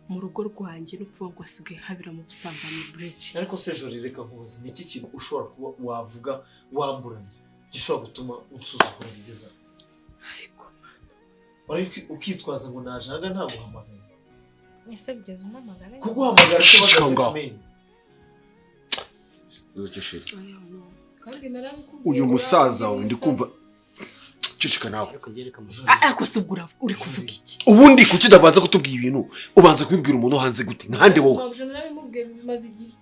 Mu rugo rwanjye no kuvuga ngo hasigaye habera mu busambanyi burezi. Ariko se Jori, reka nkubaze, ni iki kintu ushobora kuba wavuga wamburanye gishobora gutuma unsuzugura bigeze aho? Ariko Ukitwaza ngo naje aha ntaguhamagaye. Ese bigeze umpamagara? Kuguhamagara se Ceceka aho ngaho. badasetimeni? Uzoke chérie. Oya, no. Kandi narabikubwiye. Uyu musaza wawe ndi kumva, ceceka nawe. Ariko njye reka musubize. Ah, ariko se ubwo uri kuvuga iki? Ubundi kuki udabanza kutubwira ibintu, ubanza kubibwira umuntu wo hanze gute? Nkande wowe? Mabuje, narabimubwiye, bimaze igihe.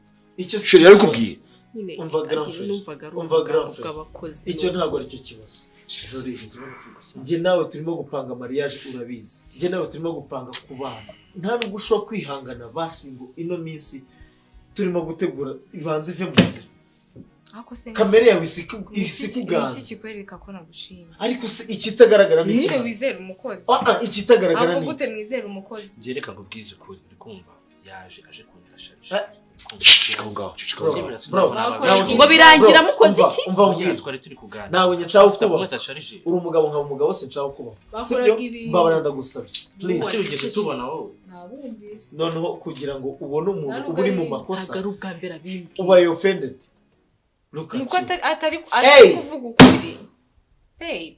Icyo si Chérie, yarabikubwiye? Nyine Umva, ati, grand frère. numvaga ari Umva, grand frère. ubw'abakozi. Icyo ntabwo aricyo kibazo, Jori. Njye nawe turimo gupanga mariage, urabizi. Njye nawe turimo gupanga kubana. Nta nubwo ushobora kwihangana basi ngo ino minsi turimo gutegura ibanze ive mu nzira? Ariko se Kamere yawe isi ni kuganza. iki kikwereka ko nagushimye? Ariko se ikitagaragara ni iki? Gute wizera umukozi? Ah, ah, ikitagaragara Ahubwo ni gute iki? mwizera umukozi? Njye reka nkubwize ukuri, uri kumva, yaje aje kuntera sharije. Ah. Ceceka aho ngaho, ceceka aho ngaho. Bro, Bakoresha Ngo birangira bro, mukoze umva, iki? Umva nkubwire. Twari turi kuganira. Ntabwo njye nshaka Ufite kubaho. kumwe sharije. Uri umugabo nkaba umugabo, sinshaka kubaho. Bakoraga Sibyo? ibintu. Mbabara, ndagusabye, please. Ese wigeze tubona wowe? Nabumvise. Noneho kugira ngo ubone umuntu Nta nubwo uba uri mu ari- makosa, Ntabwo ari ubwa mbere abimbwiye. ubaye offended. Look at Nuko you. atari Hey! atari kuvuga ukuri, babe.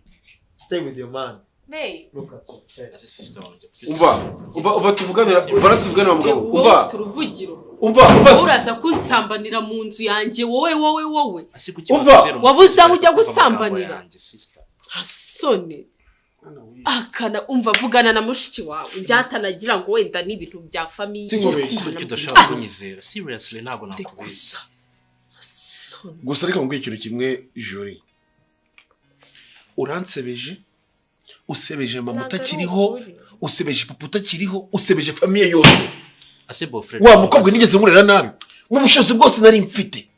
Stay with your man. Babe. Look at your face. Ese sister wanjye? Umva, umva, umva, tuvuganira, umva, tuvuganira, mugabo. Wowe Umva. ufite uruvugiro? Umva, umva. Wowe uraza kunsambanira mu nzu yanjye, wowe, wowe, wowe? Ese kuki Umva! wakwizera umuntu Wabuze aho ujya utari kumva amagambo gusambanira? yanjye, sister? Asone akana, umva, vugana na mushiki wawe, njyatanagira ngo wenda n'ibintu bya famille. Sinkubeshye. Kuki udashobora kunyizera? Seriously, ntabwo nakubeshya. Gusa asone. Gusa reka nkubwire ikintu kimwe, Jori: uransebeje, usebeje mama Ntabwo ari utakiriho, ukuri. usebeje papa utakiriho, usebeje famille yose. Ase beau-frère? Wa mukobwa, nigeze nkurera nabi? Mu bushobozi bwose nari mfite,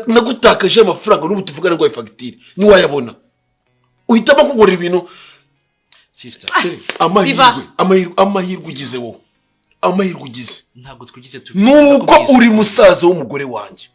nagutakaje amafaranga, n'ubu tuvugana ngo fagitire ntiwayabona, uhitamo kugura ibintu. Sister. Amahirwe, Ziba. amahirwe, amahirwe ugize wowe, amahirwe ugize Ntabwo twigize nuko uri musaza w'umugore wanjye.